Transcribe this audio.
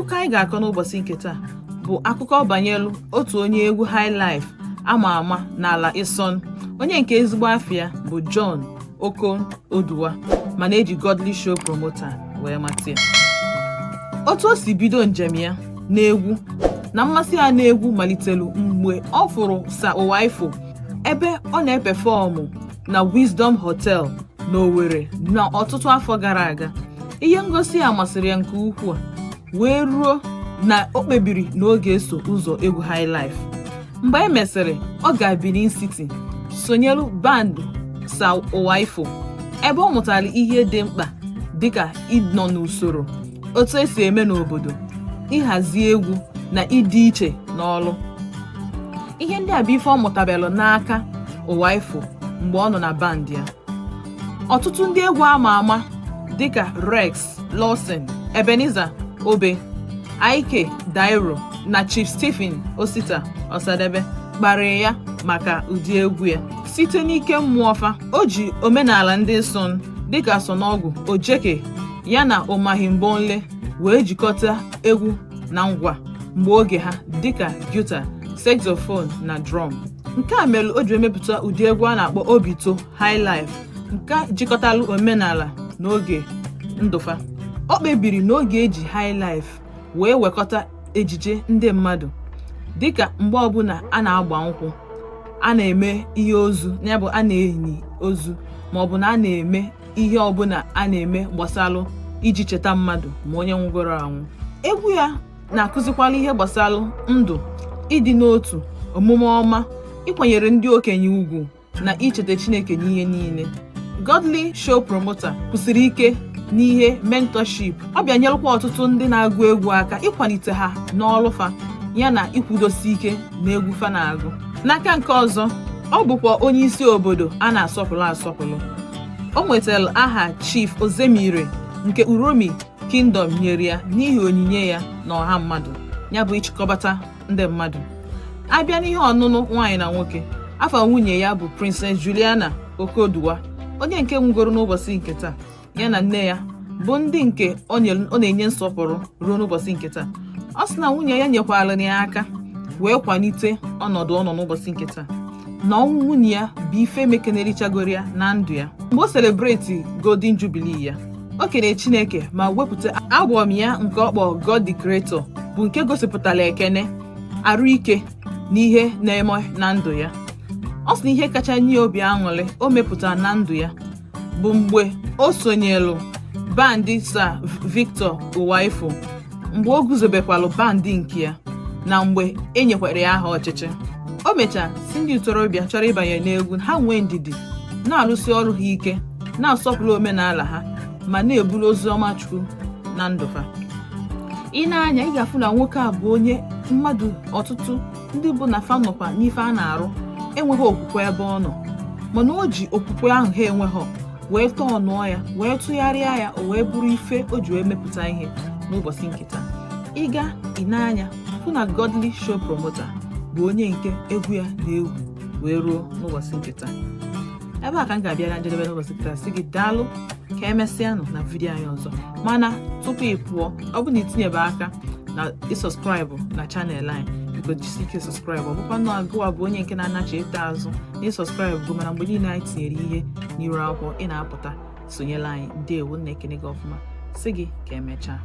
Akụkọ anyị ga-akọ n'ụbọchị nke taa bụ akụkọ banyelu otu onye egwu highlife ama ama n'ala Ịsọn, onye nke ezigbo afa ya bụ John Okon Oduwa, mana eji Godly Show Promoter wee mata ya. Otu o si bido njem ya n'egwu na mmasị ya n'egwu malitelu mgbe ọ fụrụ Sir Uwaifo ebe ọ na-eperform na Wisdom Hotel n'Owerri na ọtụtụ afọ gara aga. Ihe ngosi ya masịrị ya nke ukwuu wee ruo na o kpebiri na ọ ga-eso ụzọ egwu highlife. Mgbe e mesịrị, ọ ga Benin City sonyelu band Sir Uwaifo, ebe ọ mụtara ihe dị mkpa dịka ịnọ n'usoro, otu esi eme n'obodo, ịhazi egwu na ịdị iche n'ọlụ. Ihe ndị a bụ ife ọ mụtabelụ n'aka Uwaifo mgbe ọ nọ na band ya. Ọtụtụ ndị egwu ama ama dịka Rex Lawson, Ebenezer Obey, IK Dairo na Chief Stephen Osita Osadebe kparịrị ya maka ụdị egwu ya. Site n'ike mmụọ fa, o ji omenala ndị Ịsọn dịka Sọnọgwụ, Ojeke ya na Omahimbonle wee jikọta egwu na ngwa mgbe oge ha dịka guitar, saxophone na drum. Nke a mere o ji emepụta ụdị egwu a na-akpọ Obito Highlife, nke jikọtalụ omenala n'oge ndụfa. O kpebiri na ọ ga-eji highlife wee wekọta ejije ndị mmadụ, dịka mgbe ọbụla a na-agba nkwụ, a na-eme ihe ozu, ya bụ a na-enyi ozu, maọbụ na a na-eme ihe ọbụla a na-eme gbasalụ iji cheta mmadụ ma onye nwụgoro anwụ. Egwu ya na-akụzikwala ihe gbasalụ ndụ, ịdị n'otu, omume ọma, ịkwanyere ndị okenye ugwu na icheta Chineke n'ihe niile. Godly Show Promoter kwụsịrị ike n'ihe mentorship. Ọ bịanyelụkwa ọtụtụ ndị na-agụ egwu aka ịkwalite ha n'ọlụ fa, ya na ịkwụdosi ike na egwu fa na-agụ. N'aka nke ọzọ, ọ bụkwa onye isi obodo a na-asọpụrụ asọpụrụ. O nwetara aha Chief Ozemire nke Uromi Kingdom nyere ya n'ihi onyinye ya na ọha mmadụ, ya bụ ịchịkọbata ndị mmadụ. Abịa n'ihe ọnụnụ nwaanyị na nwoke, afa nwunye ya bụ Princess Juliana Okoduwa, onye nke nwụgoro n'ụbọchị nke taa, ya na nne ya bụ ndị nke ọ na-enye nsọpụrụ ruo n'ụbọchị nke taa. Ọ sị na nwunye ya nyekwara ya aka wee kwalite ọnọdụ ọ nọ n'ụbọchị nke taa, na ọnwụ nwunye ya bụ ife mekenerichagoro ya na ndụ ya. Mgbe o celebrate Golden Jubilee ya, o kere Chineke ma wepụta album ya nke ọ kpọ God the Creator, bụ nke gosipụtara ekene, arụ ike na ihe na-eme na ndụ ya. Ọ sị na ihe kacha nye obi aṅụrị o mepụtara na ndụ ya bụ mgbe o sonyelu band Sir Victor Uwaifo, mgbe o guzobekwalụ band nke ya, na mgbe e nyekwara ya aha ọchịchị. O mechaa si ndị ntorobịa chọrọ ịbanye n'egwu ha nwee ndidi, na-arụsi ọrụ ha ike, na-asọpụrụ omenala ha ma na-eburu ozi ọma Chukwu na ndụ ha. Ị na-anya, ị ga-afụ na nwoke a bụ onye mmadụ ọtụtụ ndị bụ na fa nọkwa n'ife a na-arụ enweghị okwukwe ebe ọ nọ, mana o ji okwukwe ahụ ha enweghị wee tọọnụọ ya, wee tụgharịa ya, o wee bụrụ ife o ji wee mepụta ihe n'ụbọchị nke taa. Ịga ị na-anya fụ na Godly Show Promoter bụ onye nke egwu ya na-ewu wee ruo n'ụbọchị nke taa. Ebe a ka m ga-abịa na njedebe n'ụbọchị nke taa, sị gị daalụ, ka emesịanụ na video anyị ọzọ. Mana tupu ị pụọ, ọ bụ na itinyebe aka na ịsubscribe na channel anyị, biko jisi ike subscribe. Ọ bụkwa nnọọ agụwa bụ onye nke na-anachi ịta azụ na ịsubscribe bụ, mana mgbe niile anyị tinyere ihe n'iru akwụkwọ, ị na-apụta sonyela anyị. Ndewo, nna, ekene gị ọfụma, sị gị ka emechaa.